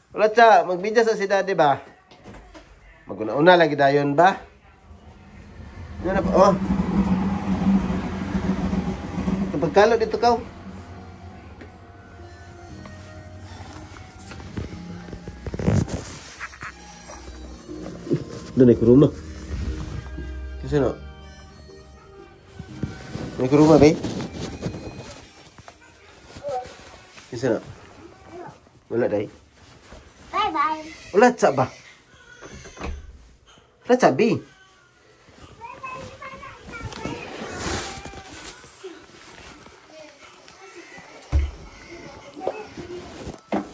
Wala siya, magmedyas sa si daddy ba? Maguna-una lagi dayon ba? Ano na pa? Oh. Pagkalo dito ka. Doon ay kuruma. Kasi no? May kuruma ba? Kasi no? Wala day. Bye bye. Wala tsa ba? Wala tsa bi.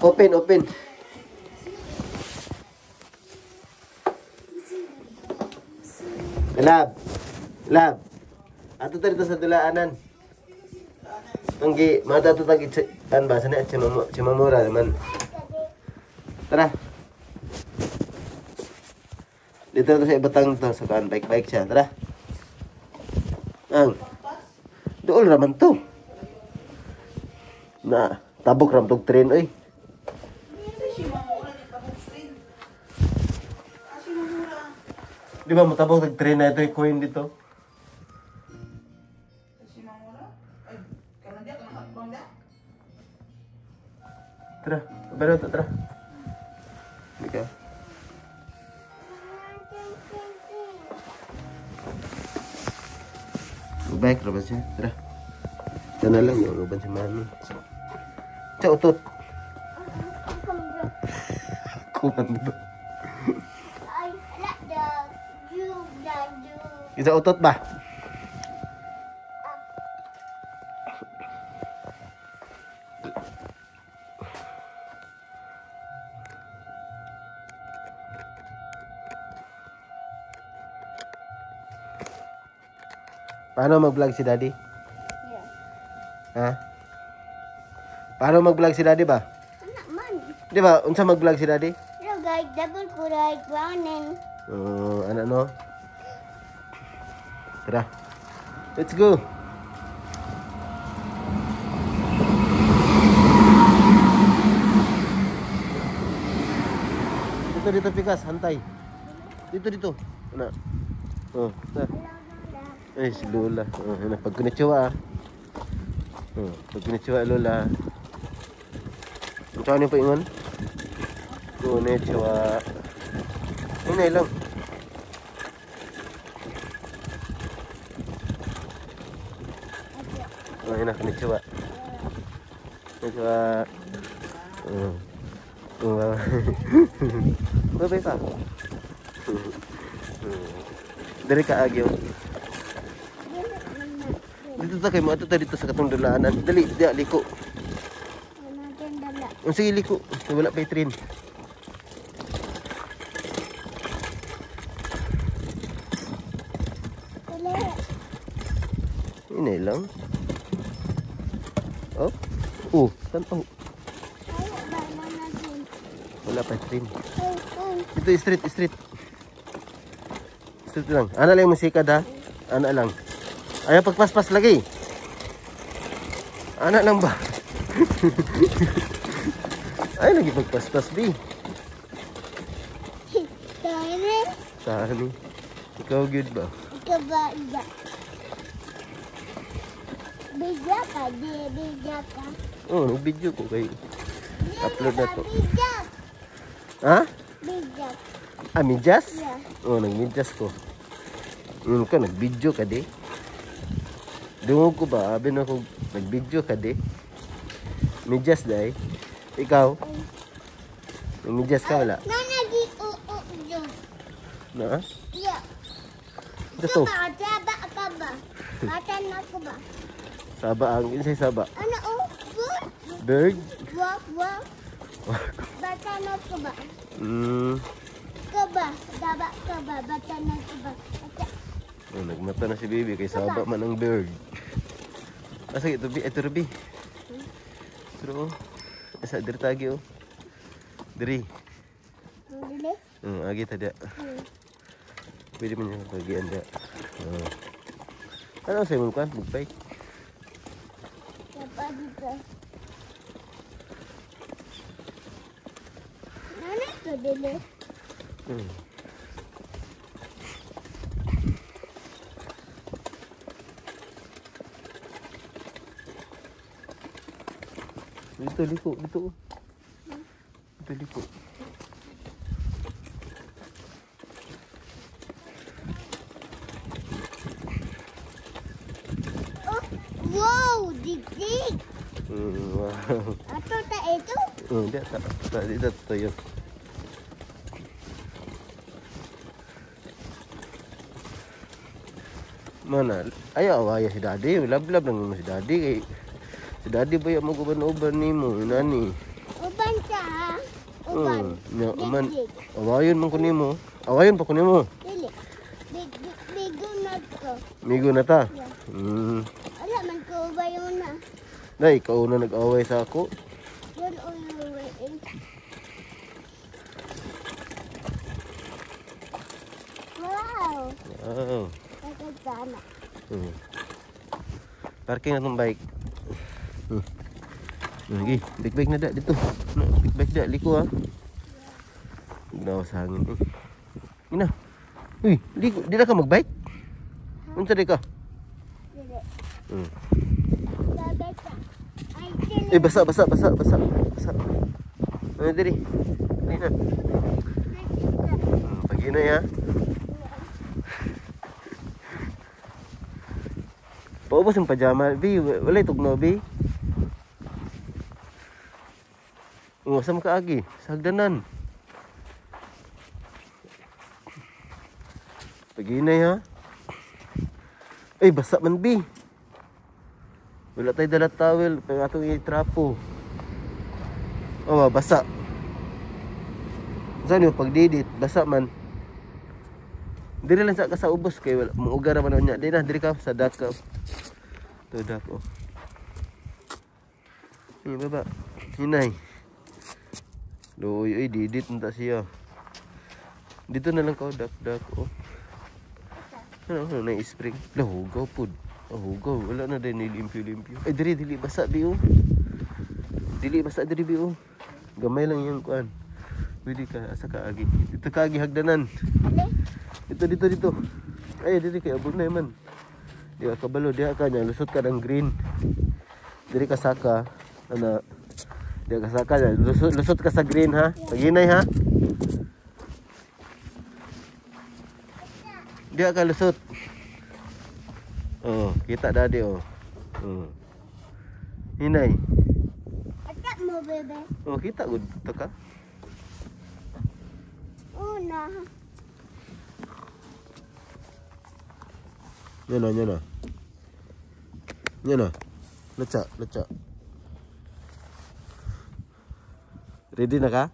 Open, open. Lab. Lab. Ato ta dito sa dulaanan. Tanggi, mata to tagi an ba sana chimamura naman. Tara. Dito na to sa ibatang to sa kan bike-bike siya. Tara. Ang. Dool raman to. Na, tabok ram tog train oy. Di ba matabok tag train na ito yung coin dito? Tara, baro to, tara. Hindi ka. Bike ra ba siya? Tara. Ito na lang, yung uban si mami. Siya, utot. Kumando. Isa utot ba? Paano mag-vlog si Daddy? Yeah. Ha? Paano mag-vlog si Daddy ba? Anak man. Di ba? Unsa mag-vlog si Daddy? Hello guys, double kulay, browning. Oh, ano no? Tara. Let's go. Dito, dito, Pikas. Hantay. Dito, dito. Ano? Oh, tara. Ay, si Lola. Oh, ano, pag konnichiwa ah. Oh, pag konnichiwa, Lola. Ang saan yung paingon? Konnichiwa. Ay, na lang. Oh, yun na, konnichiwa. Konnichiwa. Oh. Oh, bye-bye pa. Dali ka, Agyo. Dito ta kay mo, ato ta dito sa katong dulaanan. Dali, di liko. Oh, sige, liko. Wala pa train. Ini lang. Oh. Oh, tan-aw. Wala pa train. Dito street, street. Street lang. Ana lang yung musika da. Ana lang. Ayaw pagpaspas lagi. Ana lang ba? Ay lagi pagpaspas bi. Tani. Tani. Ikaw good ba? Ikaw ba iba? Video ka, di video ka. Oh, nag-video ko kay upload na to. Video. Ha? Video. Ah, medyas? Yeah. Oh, nagmedyas ko. Yun ka, nag-video ka di. Dungog ko ba? Abi na ko, nag-video ka di. Medyas day. Ikaw? Nagmedyas ka wala? Na nag-i-u-u-u. Na? Yeah. Ito to. Saba ka ba? Bata na ko ba? Saba ang, yun saba. Ano oh? Bird? Walk, walk. Bata na ko ba? Hmm. Ka ba? Daba ka ba? Bata na ko ba? Oh, nagmata na si baby kay saba man ang bird. Asa ito bi? Ito bi. Ito. Asa diri tagi oh. Diri. Dili? Agi ta dia. Pwede man yung pagian dia. Oh. Ano sa imong kwan? Bugbay. Daba dito. Dili. Dito liko, dito. Dito liko. Oh, wow, dig-dig. Wow. Ato ta ito? Di tak. Tak dito tayo. Mana? Ayaw awaya si daddy. Lab-lab lang mo si daddy. Kay si daddy ba yung mag-uban-uban ni mo? Nani? Uban ta. Uban. Nya, man. Awayon man ko nimo. Awayon pa ko nimo. Dili. Bigo na ko. Migo na ta. Yeah. Wala man ko ubayon na. Nay, ikaw na nag-away sa ako. Wow. Wow. Nakagana. Parking na tong bike. Lagi, big bike na da dito. Na, big bike da liko ha. Ginawa sa hangin eh. Ina. Uy, liko, di na ka magbike? Unsa di ka? Dili. Ay, dili. Eh, basa, basa, basa, basa. Basa. Ano diri? Dili na. Pag-inay ha. Paubos ang pajama, B. Wala'y tugnaw, B. Oh, saan ka agi? Sa hagdanan. Pag-inay ha. Ay, basa man, B. Wala tayo dala towel. Pag atong itrapo. Oh, basa. Saan yung pagdidit? Basa man. Diri lang sa ka sa ubos kay wala muuga ra man niya. Diri na, diri ka sa dak ka. To dak oh. Ni baba. Hinay. Luoy oy didit unta siya. Dito na lang ka dak dak oh. Ano ano na spring. La hugaw pud. Oh, hugaw wala na din nilimpyo-limpyo. Ay diri dili basa bi oh. Dili basa diri bi oh. Gamay lang yung kuan. Pwede ka asa ka agi. Dito ka agi hagdanan. Dito, dito, dito. Ay, dito kay abunay man. Di ka kabalo, di ka niya. Lusot ka ng green. Diri ka saka. Ano? Di ka saka niya. Lusot, lusot ka sa green ha. Paginay ha. Di ka lusot. Oh, kita daddy oh. Oh. Hinay. Atak mo, bebe. Oh, kita gud to ka. Una. Yan na, yan na. Yan na. Latsa, latsa. Ready na ka?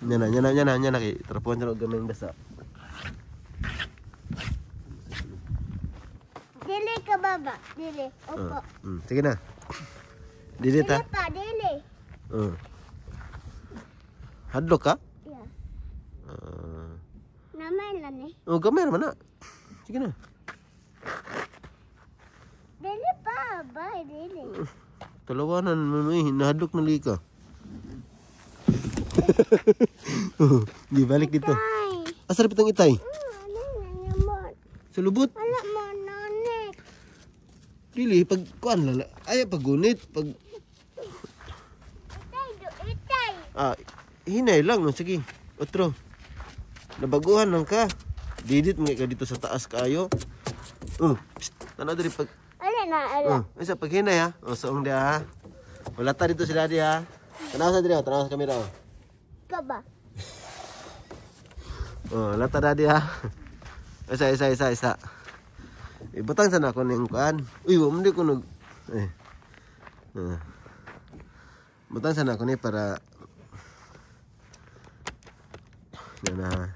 Yan na, yan na, yan na, yan na. Kay trapuan na og gamay basa. Dili ka baba. Dili. Opo. Sige na. Dili ta. Dili pa, dili. Hadlok ka? Yeah. Namay lang eh. Oh, gamay naman na. Sige na. Dili pa, bye, dili. Talawanan mo eh, nahadlok na lika. Di balik dito. Tay. Asa rin pitong itay? Ano na naman? Sa lubot? Wala mo nanik. Dili, pag kuan lang. Ay, pag gunit, pag Itay, do itay. ah, hinay lang. Sige, otro. Nabaguhan lang ka. Didit mga ka dito sa taas kaayo. Oh, psst, tanaw diri pag Ala na, ala. Oh, isa pag hinay ha. Oh, saong dia ha. Wala ta dito si daddy ha. Tanaw sa diri, oh, tanaw sa kamera oh. Ka ba? Oh, wala ta daddy ha. Isa, isa, isa, isa. Ibutang sana ako ning kuan. Uy, wa man di ko nag eh. Butang sana ako ni para na.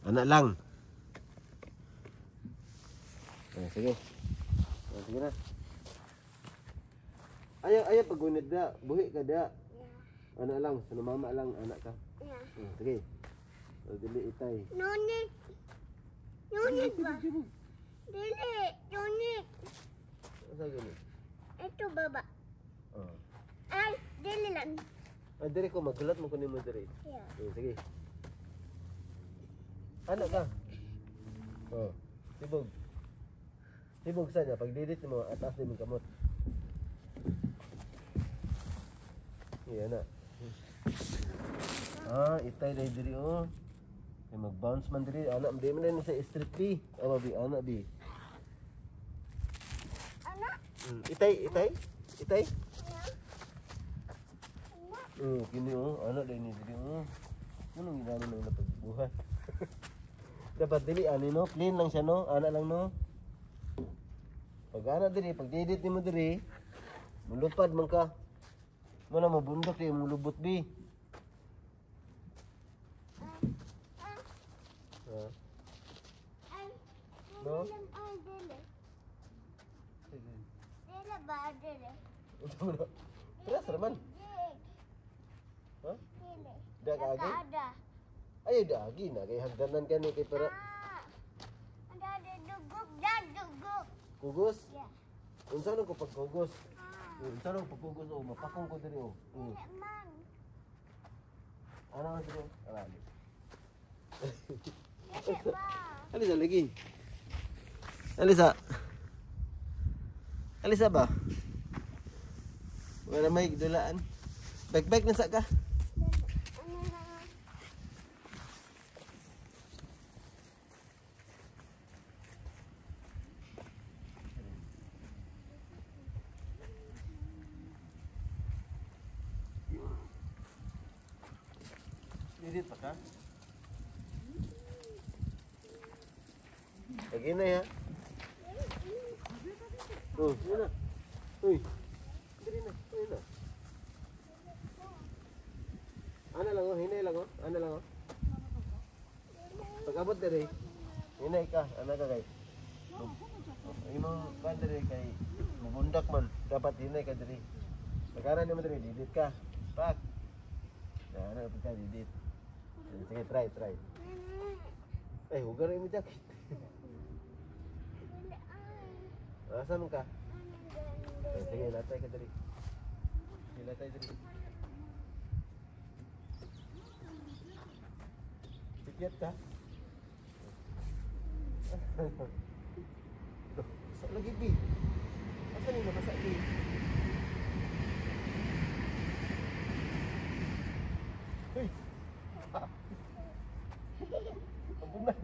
Anak lang. Oh, sige. Oh, sige na. Ayaw, ayaw paggunit da. Buhi ka da. Yeah. Anak lang, sa mama lang anak ka. Yeah. Oh, sige. Oh, dili itay. Nonit. Nonit ba? Dili, nonit. Asa gani? Ito baba. Oh. Ay, dili lang. Ah, diri ko magulat mo kunin mo diri. Yeah. Oh, sige. Ano ka? Oh, tibog. Tibog sa niya pag didit mo atas din mong kamot. Iyan na. Ah, itay dai diri oh. Kay mag-bounce man diri ana di man na sa street B. Ama bi ana bi. Ana? Itay, itay. Itay. Ana. Oh, kini oh, ana dai ni diri oh. Anong ginano nang napagbuhat? Dapat dili ani no, clean lang siya no, ana lang no. Pag ana diri, pag didit nimo diri, mulupad man ka. Mo na mabundok di mulubot bi. Ah, Ha. ay, No? dili lang, ay, dili. Dili ba, dili? Unsa man na? Press ra man. Dili. Ha? Dili. Da ka agi? Nakaada. Ay, da agi na kay hagdanan kani kay para Ah, ada dugog, da dugog. Kugos. Yeah. Unsa nang ko pagkugos? Ah, Unsa nang pagkugos oh, mapakong ko diri oh. Dili man. Ana man diri. Ah, ali. Dili ba? Alisa lagi. Alisa. Alisa ba? Wala may dulaan. Bike bike na sa ka. Ano na? Didit pa ka? Lagi na ya. Oh, yun na. Uy. Diri na, uy na. Ana lang oh, hinay lang oh. Ana lang oh. Pag abot diri, hinay ka, ana ka kay. Imong kan diri kay mubundak man, dapat hinay ka diri. Pag ana nimo diri, didit ka. Pak. Ana pag ka didit. Sige, try, try. Ay, hugar mo jacket. Dili ay. Asa man ka? Ano Ay, sige, latay ka diri. Sige, latay diri. Sikyat ka? Basa lagi, bi. Asa ni nabasa, bi? Uy! Ang bunay.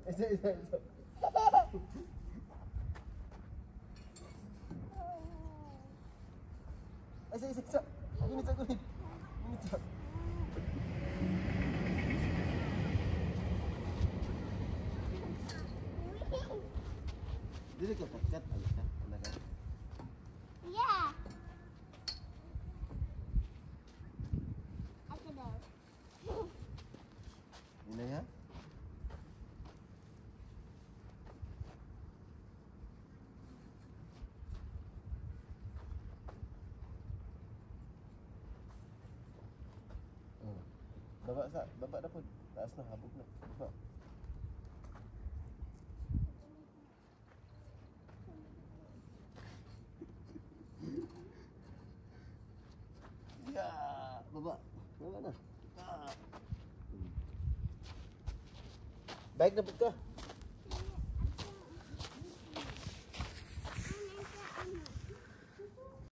Isa, isa, isa. Isa, isa, isa. Gunit sa, gunit. Gunit sa. Dili ka katkat, anak ka, anak ka. Yeah. Ako daw. Yun na ya? Oh. Baba sa, baba na po. Taas na, habog na. Baba. Yeah, baba. Baba na. Ah. Bike na po ka.